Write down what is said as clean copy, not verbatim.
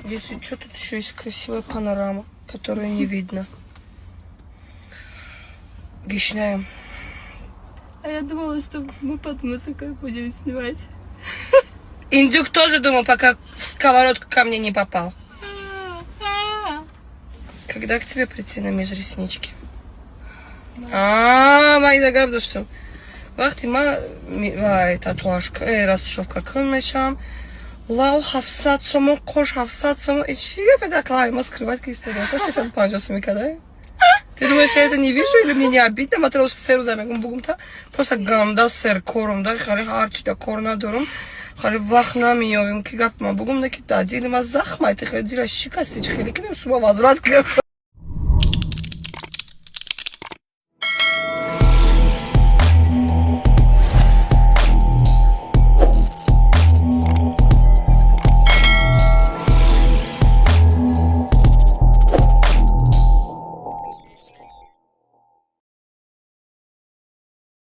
Если что, тут еще есть красивая панорама, которую не видно. Гишнаем. А я думала, что мы под музыкой будем снимать. Индюк тоже думал, пока в сковородку ко мне не попал. Когда к тебе прийти на межреснички? А, майда гап доштам. Вақте ма вай татуажка, растушёвка кун мешам. Лав 700 сомон, қош 700 сомон. Чӣ гапе дақлай, ма скрывать ки история. То 350 сомон кадай. Ты думаешь, я это не вижу или мне не обидно? Ма тро 3 рӯза мегум бугум та. Просто ганда сер корум да, хали ҳар чи да кор надорум. Хали вақт намеёбем ки гап ма бугум, на ки да дили ма захм айти, хели дила шикасти, чи хели кинем сума возврат кардам.